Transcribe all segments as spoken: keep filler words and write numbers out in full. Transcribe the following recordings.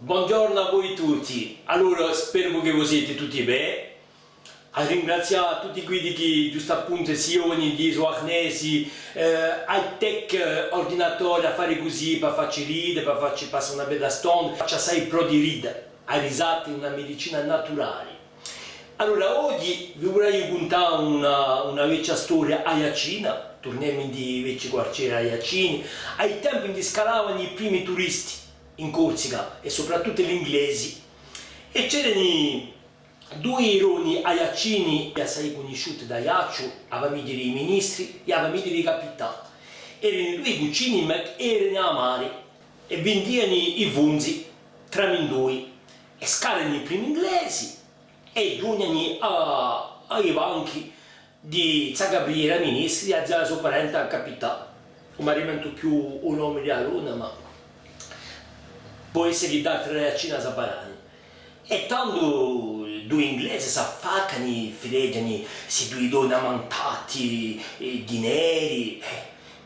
Bonghjornu à voi tutti. Allora, speru chì vo seti tutti bè. À ringrazià à tutti quiddi chì, ghjustappuntu, si ghjovani di i so arnesi, eh, high-tech, eh, ordinatori, affari cusì, pà facci ride, pà facci passà una bella stonda, facci assai prò di ride. A risata hè una medicina naturali. Allora, oghji vi vurria cuntà una, una vechja storia aiaccina, turnemu in i vechji quartieri aiaccini, à i tempi induve scalavani i primi turisti in Corsica, è soprattuttu l'inglesi, è c'erani dui roni aiaccini assai cunnisciuti d'Aiacciu, a famiglia di i ministri è a famiglia di i capità. Erani dui cucini, ma erani à mari è vindiani i funzi tramindui, è scalavani i primi inglesi è ghjunghjani à, à i banchi di zà Gabriela Ministri, a zia di a so parenta capità, ùn m'arrimentu più u nomi di a donna, ma pò essa chì d'altri aiaccini a saparani. È tandu dui inglesi s'affaccani, fileghjani sti dui donni ammantati, eh, di neri,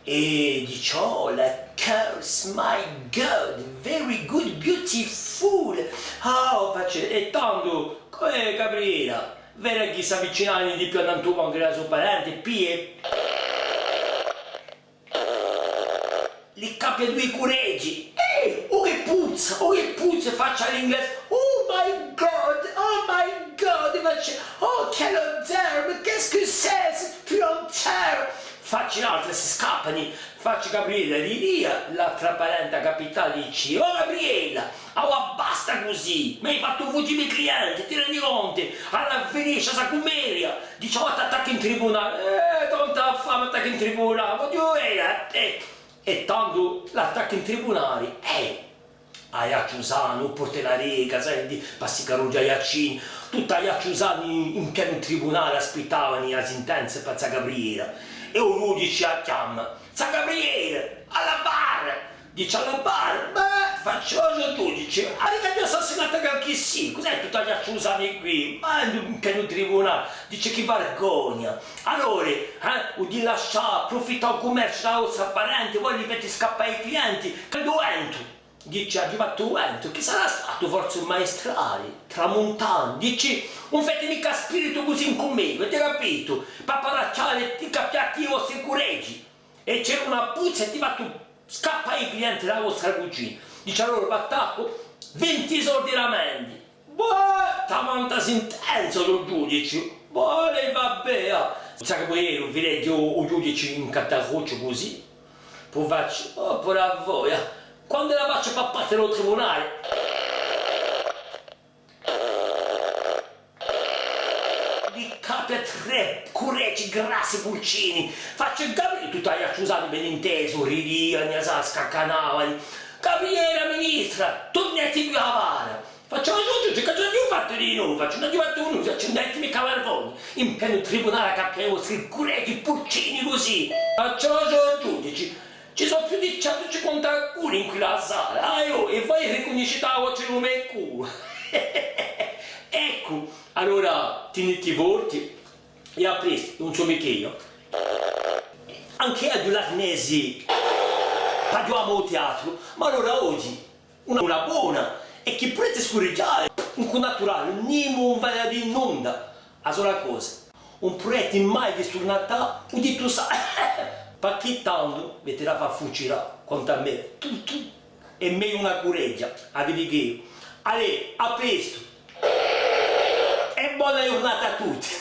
eh, è dici: "Oh, la curse, my God, very good, beautiful." Ah, face, è tandu, eh, Gabriela, veda chì s'avvicinani di più annantu à u bancu di a so parenta, piglia, li cappia dui cureghji. Eh, oh chì puzza, oh chì puzza, face à l'inglesi: "Oh my God, oh my God", face: "Oh, quelle odeur, mais qu'est-ce que c'est, cette puanteur?" Face l'altri, si scappani, face Gabriela, di via, l'altra parenta capità dici: "Oh Gabriela, avà basta cusì, m'hai fattu fughji i me clienti, ti rendi contu? Allora finisci sta cummedia." Dici: "Avà t'attaccu in tribunale." "Eh, tantu affari, m'attaccu in tribunale, vogliu veda à tè." È tandu l'attacca in tribunale, eh, Aiacciu Sanu, u Portu di a Reca, sai, di, pà sti carrughji aiaccini, tuttu Aiacciu Sanu in, in pienu tribunale aspittavani a sintenza pà zà Gabriela. È u ghjudici a chjama: "Zà Gabriela, à la barra!" Dici: "À la barra? Bè", face, "o ghjudici, avete ghjà assassinatu qualchissia? Cus'hè tuttu Aiacciu Sanu quì?" Ma in pienu tribunale, dici: "Chì vargogna! Allora, eh, u di lascià apprufittà u cummerciu di a vostra parenta, voi li feti scappà i clienti, chì hè u ventu." Dici: "Aghju fattu u ventu, chì sarà statu, forse u maistrali, tramuntana." Dici: "Ùn feti micca spiritu cusì incù mè, avete capitu? Pà paraccià, ti cappiati i vostri cureghji." È c'era una puzza è ti fattu scappà i clienti di a vostra cucina. Dici: "Allora v'attaccu vinti soldi d'amendi." "Bò, tamanta sintenza, o ghjudici." "Bò, allora va bè, ah." Zà Gabriela, u fileghju, u ghjudici in catarrucciu cusì. Pò face: "Oh, puru à voi, ah. Quandu la facciu pà parte da u tribunale?" Li cappia trè cureghji grassi purcini. Face Gabri-, tuttu Aiacciu Sanu, ben intesu, ridiani, a sa scaccanavani. "Gabriela Ministra, turneti quì avà!" Face: "Ma o ghjudici, chì aghju fattu di novu?" Face: "Ùn aghju fattu nudda." Dici: "Ùn aveti micca vargogna, in pienu tribunale à cappià i vostri cureghji purcini cusì?" Face: "O ghjudici, ci sò più di centu cinquanta culi in quella sala, ah, è voi ricunnisciti a voce di u me culu." Eccu, allora tiniti forti, è à prestu, ùn sò micca eiu. Ancu eiu aghju l'arnesi pà ghjuvà à u teatru, ma allora oghji una, una bona, è chì pudeti scurighjà, incù naturali, nimu ùn v'hà da dì nunda. A sola cosa, ùn pudeti mai disturnatà u dittu sa-, parchì tandu v'eti da fà fucilà, quant'à mè, tu, tu, hè megliu una cureghja, a vi dicu eiu. Allez, à prestu! È bona ghjurnata à tutti!